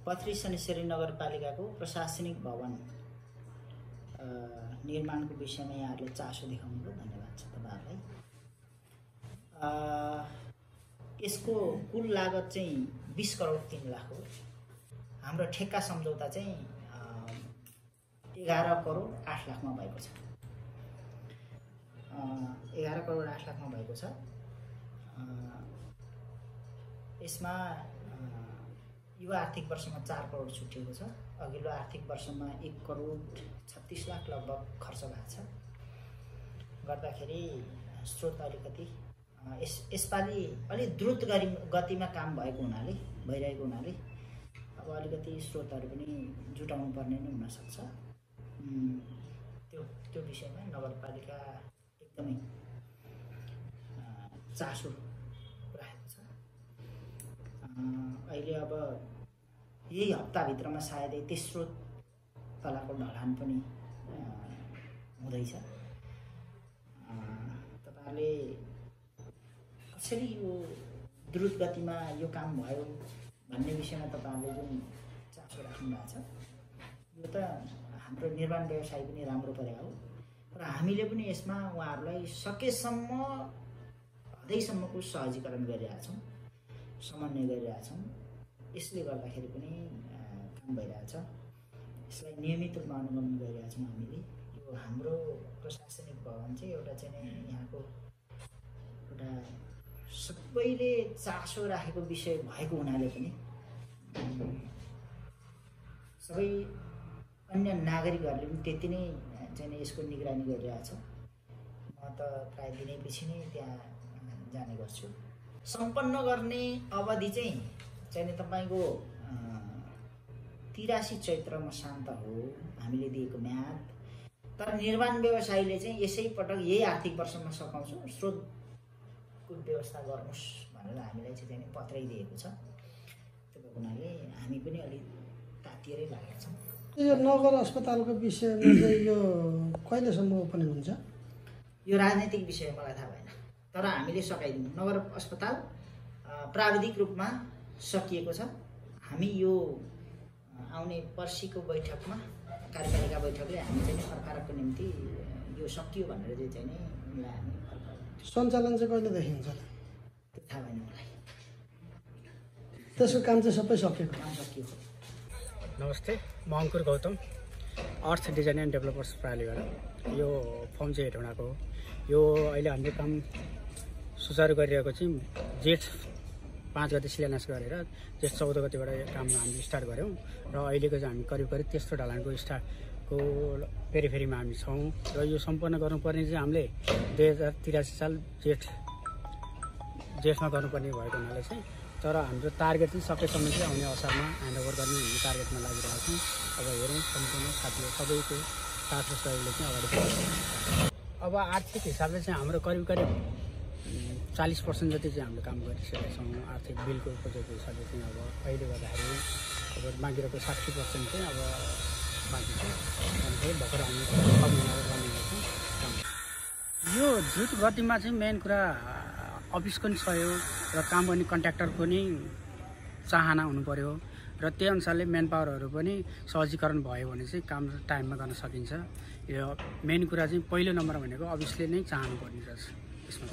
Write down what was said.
पथरी शनिश्चरी नगरपालिकाको प्रशासनिक भवन निर्माणको विषयमा यहाँहरूले चासो देखाउनुभयो, धन्यवाद छ तपाईँहरूलाई। यसको कुल लागत चाहिँ 20 करोड 3 लाख हो। हाम्रो ठेक्का सम्झौता चाहिँ 11 करोड 8 लाखमा भएको छ। 11 करोड 8 लाखमा भएको छ। यसमा यो आर्थिक वर्षमा 4 करोड छुटिएको छ। अघिल्लो आर्थिक वर्षमा 1 करोड 36 लाख लगभग खर्च भएको छ। गर्दाखेरि स्रोत अलिकति यसपालि अलिक द्रुत गतिमा काम भइरहेको हुनाले अब अलिकति स्रोतहरू पनि जुटाउनु पर्ने नै हुनसक्छ। त्यो विषयमा नगरपालिका एकदमै चासो राखेको छ। अहिले अब यही हप्ताभित्रमा सायदै तेस्रो तलाको ढलान पनि हुँदैछ। तपाईँहरूले कसरी यो द्रुत गतिमा यो काम भयो भन्ने विषयमा तपाईँहरूले जुन चासो राख्नु भएको छ, यो त हाम्रो निर्माण व्यवसाय पनि राम्रो परेको हो र हामीले पनि यसमा उहाँहरूलाई सकेसम्म हदैसम्मको सहजीकरण गरिरहेछौँ, समन्वय गरिरहेछौँ। यसले गर्दाखेरि पनि काम भइरहेछ। यसलाई नियमित रूपमा अनुगमन गरिरहेछौँ हामीले। यो हाम्रो प्रशासनिक भवन चाहिँ एउटा चाहिँ यहाँको एउटा सबैले चासो राखेको विषय भएको हुनाले पनि सबै अन्य नागरिकहरूले पनि त्यति नै चाहिँ यसको निगरानी गरिरहेछ। म त प्राय दिनैपछि नै त्यहाँ जाने गर्छु। सम्पन्न गर्ने अवधि चाहिँ तपाईँको 83 चैत्र मसान्त हो हामीले दिएको म्याद। तर निर्माण व्यवसायीले चाहिँ यसै पटक यही आर्थिक वर्षमा सकाउँछु, स्रोतको व्यवस्था गर्नुहोस् भनेर हामीलाई चाहिँ पत्रै दिएको छ। त्यो हुनाले हामी पनि अलिक तातिएरै लागेका छौँ। यो नगर अस्पतालको विषयमा चाहिँ यो कहिलेसम्म ओपनिङ हुन्छ? यो राजनैतिक विषय मलाई थाहा भएन, तर हामीले सकाइदिउँ। नगर अस्पताल प्राविधिक रूपमा सकिएको छ। हामी यो आउने पर्सिको बैठकमा कार्यपालिका बैठकले हामी चाहिँ फर्कारको निम्ति यो सकियो भनेर चाहिँ उनलाई हामी फर्काउँछौँ। सञ्चालन चाहिँ कहिलेदेखि हुन्छ? त्यो थाहा भएन मलाई। त्यसको काम चाहिँ सबै सकिएको? काम सकियो। नमस्ते, म अङ्कुर गौतम, अर्थ डिजाइन एन्ड डेभलपर्स प्रालीबाट। यो फर्म चाहिँ हेटौँडाको हो। यो अहिले हामीले काम सुचारू गरिरहेको चाहिँ जेठ 5 गते शिलान्यास गरेर जेठ 14 गतिबाट काम हामीले स्टार्ट गऱ्यौँ र अहिलेको चाहिँ हामी करिब तेस्रो ढलानको स्टार्टको फेरिमा हामी छौँ र यो सम्पन्न गर्नुपर्ने चाहिँ हामीले 2083 साल जेठमा गर्नुपर्ने भएको हुनाले चाहिँ, तर हाम्रो टार्गेट चाहिँ सकेसम्म चाहिँ आउने अवसरमा ह्यान्डओभर गर्ने हामी टार्गेटमा लागिरहेको छौँ। अब हेरौँ सम्पूर्ण साथीहरू सबैको साथ र सहयोगले चाहिँ अगाडि बढ्छ। अब आर्थिक हिसाबले चाहिँ हाम्रो करिब 40% जति चाहिँ हामीले काम गरिसकेका छौँ। आर्थिक बिलको प्रोजेक्ट हिसाबले चाहिँ अब अहिले गर्दाखेरि अब बाँकी रहेको 60% चाहिँ अब बाँकी छ। भर्खर हामी यो द्रुत गतिमा चाहिँ मेन कुरा अफिसको नि सहयोग र काम गर्ने कन्ट्र्याक्टरको नि चाहना हुनु पर्यो र त्यही अनुसारले मेन पावरहरू पनि सहजीकरण भयो भने चाहिँ काम टाइममा गर्न सकिन्छ। यो मेन कुरा चाहिँ पहिलो नम्बर भनेको अफिसले नै चाहनु पर्ने रहेछ यसमा।